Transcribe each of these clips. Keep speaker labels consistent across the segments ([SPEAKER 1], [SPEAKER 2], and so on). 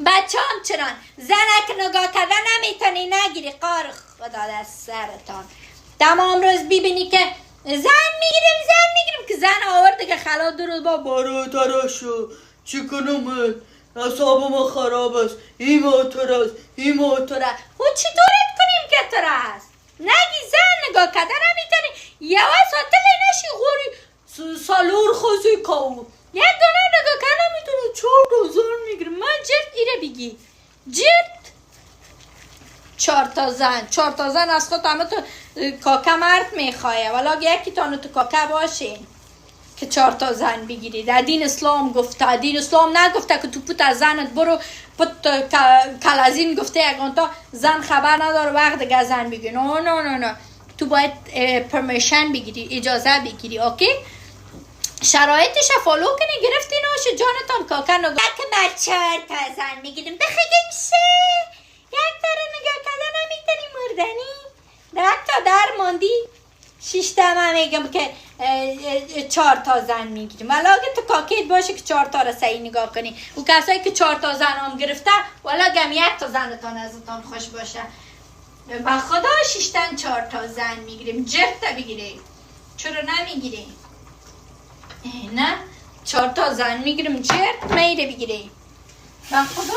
[SPEAKER 1] بچه هم چنان. زنک نگاه کردن نمیتونی، نگیری. قار خدا در سرتان. تمام روز ببینی که زن میگیریم، زن میگیریم، که زن آورده که خلا درود با
[SPEAKER 2] برو تراشو چی کنم؟ اعصاب ما خراب است، این موتور است، این موتور است.
[SPEAKER 1] خود چطورت کنیم که تر است؟ نگی زن نگاه کردن نمیتونی، یه ساتل نشی غوری سالور خوزی کاو. یک دانه نگاه کردن نمیتونی، چهار تا زن میگیرم من. جرت ایره بگی، جرت چهار تا زن، چهار تا زن از خود همه تو کاکه مرد میخوایه. ولی یکی تانو تو کاکه باشین که چهار تا زن بگیری. در دین اسلام گفته، دین اسلام نگفته که تو پوت از زنت برو پت کلازین. گفته یگان تا زن خبر نداره، وقت دیگه زن بگیری. نه نه نه نه، تو باید permission بگیری، اجازه بگیری، okay؟ شرایطش follow کنی. گرفتی؟ نوش جانتان. کاکه نگاه که من چهار تا زن میگیریم، بخگیم سه. یک تا رو نگاه کردن نمیتونی، مردنی ده تا در ماندی. شیشتا من میگم که چهار تا زن میگیریم. ولی اگه تو کاکیت باشه که چهار تا رو صحیح نگاه کنی و کسایی که چهار تا زن هم گرفته، ولی اگه یک تا زنتان ازتان خوش باشه. با خدا شیشتن چهار تا زن میگیریم. جرت بگیریم، چرا نمیگیریم؟ نه، چهار تا زن میگیریم، جرت میره بگیریم. با خدا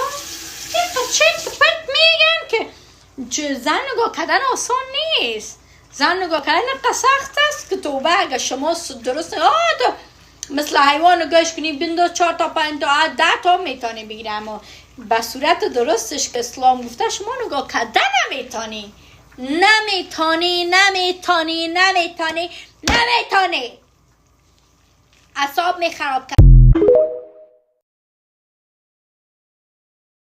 [SPEAKER 1] تا چرت پرت میگم که زن نگاه کردن آسان نیست. زن نگاه کردن سخت است که توبه. اگه شما درست آه تو مثل حیوان نگاهش کنی، بنداز چهار تا، پنج تا، 10 تا میتونی بگیری، اما به صورت درستش که اسلام گفته شما نگاه کردن نمیتونی، نمیتونی، نمیتونی، نمیتونی، نمیتونی. اعصاب می خراب کرد.